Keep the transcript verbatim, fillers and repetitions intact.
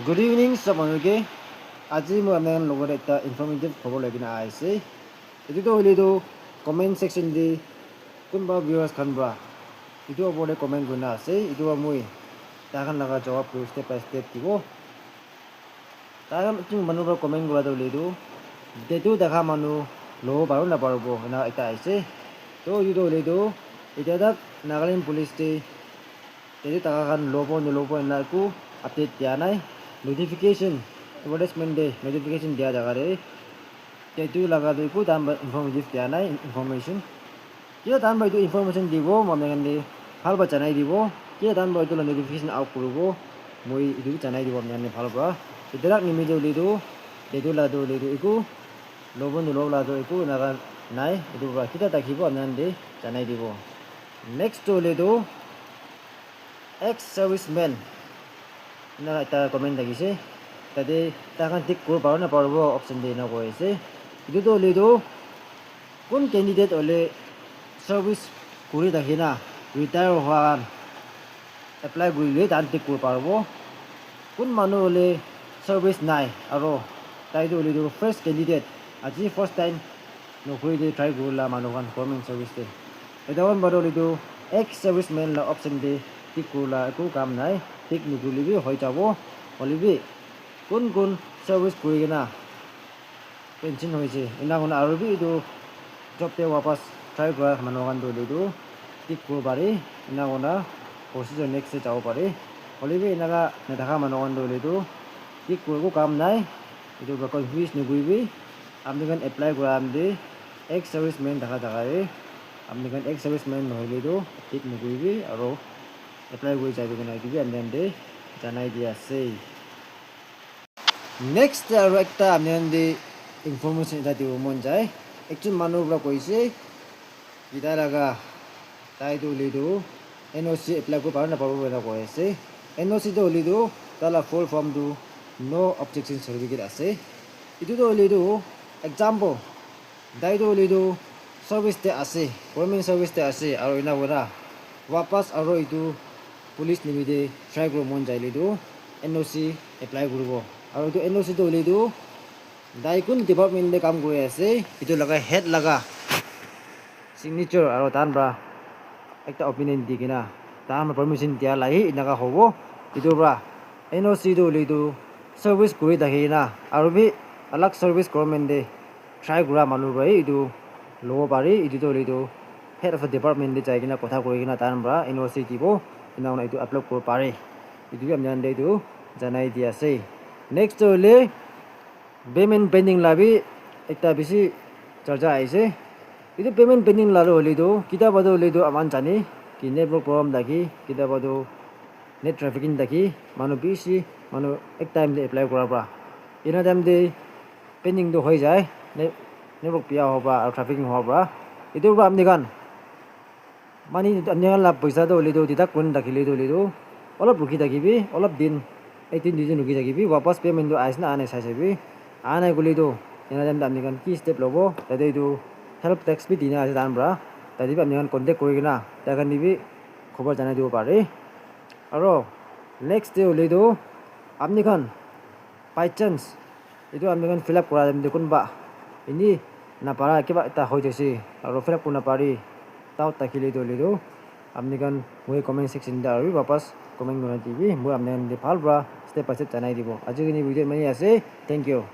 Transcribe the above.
Good evening, sob manu ke. Aji moi apni khan logot ekta informative khobor loi kena ahi ase. Etu toh hoile toh comment section te kunba viewers khan para etu opor te comment kurina ase. Etu para moi tai khan laga jawab tu step by step dibo. Tai khan ekjun manu para comment kura toh hoile toh tattoo thaka manu lobo paribo na paribo ena ekta ahi ase. Toh etu toh hoile toh itya tak Nagaland police te tattoo thaka khan lobo na lobo ena eku update dia nai. Notification, advertisement te notification dia jaga te tattoo laga tu eku tahan para informative dia nai, information. Kiya tahan para etu information dibo, moi apni khan te bhal para janai dibo. Kiya tahan para etu la notification out kuribo, moi etu bi janai dibo apni khan te bhal para. Etu la nimite hoile tu tattoo la tu hoile tu eku lobo na lobo la tu eku ena nai. Etu para kiya thaki bo apni khan te janai dibo. Next tu hoile tu ex serviceman ena ekta comment thakise. Tate tai khan tick kuribo paribo na paribo option te ena koi ase. Etu toh hoile toh kun candidate hoile service kuri thaki na retire hua khan apply kurile tai khan tick kuribo paribo. Kun manu hoile service nai aro tai toh hoile toh fresh candidate, aji first time nokri te try kurila manu khan government service te. Etu khan para hoile tu ex serviceman la option te tick kurila eku kam nai, tick nikurile bi hoi jabo. Hoile bi kun kun service kuri kena pension hoise ena kurina aro bi etu job te wapas try kura manu khan tu hoile tu tick kuribo pare. Ena kurina procedure next te jabo pare. Hoile bi enaka nathaka manu khan tu hoile tu tick kuribo kam nai. Etu para confuse nakuribi. Apni khan apply kura time te ex serviceman thaka jaga te apni khan ex serviceman nohoile tu tick nakuribi aro apply kuri jai kena etu bi apni khan te janai di ase. Next te aro ekta apni khan te information ekta dibo mon jai. Ekjun manu para koise, etia laga tai tu hoile tu N O C apply kuribo pare na paribo ena koi ase. N O C tu hoile tu tai la full form tu no objection certificate ase. Etu tu hoile tu example, tai tu hoile tu service te ase, government service te ase, aro ena kura wapas aro etu police nimite try kuribo mon jaile tu N O C apply kuribo. Aro etu N O C tu hoile tu tai kun department te kam kuri ase, etu laga head laga signature aro tahan para ekta opinion di kena tahan para permission dia la hi enaka hobo. Etu para N O C tu hoile tu service kuri thaki kena aro bi alag service government te try kura manu para hi etu lobo pare. Etu tu hoile tu head of the department te jai kena kotha kuri kena tahan para N O C dibo, ena kurina etu upload kuribo pare. Etu bi apni khan te etu janai di ase. Next tu hoile payment pending la bi ekta bishi charcha ahi ase. Etu payment pending la tu hoile tu kitia ba tu hoile tu apni khan jane ki network problem thaki, kitia ba tu net trafficking thaki manu bishi manu ek time te apply kura para ena time te pending tu hoi jai, net network bia howa para aro trafficking howa para. Etu para apni khan mani apni khan la poisa tu hoile tu deduct kuri na thakile tu hoile tu olop rukhi thakibi, olop din ek din dui din rukhi thakibi, wapas payment tu ahise na aha nai sai sabi. Aha nai koile tu ena time te apni khan ki step lobo, tate etu help desk bi dina ase tahan para, tate bi apni khan contact kuri kena tai khan te bi khobor janai dibo pare. Aro next te hoile tu apni khan by chance etu apni khan fill up kura time te kunba eni napara kiba ekta hoi jaise aro fill up kuri napare doubt thakile tu hoile tu apni khan moi comment section te aru wapas comment kurina dibi, moi apni khan te bhal para step by step janai dibo. Aji kene video imane ase, thank you.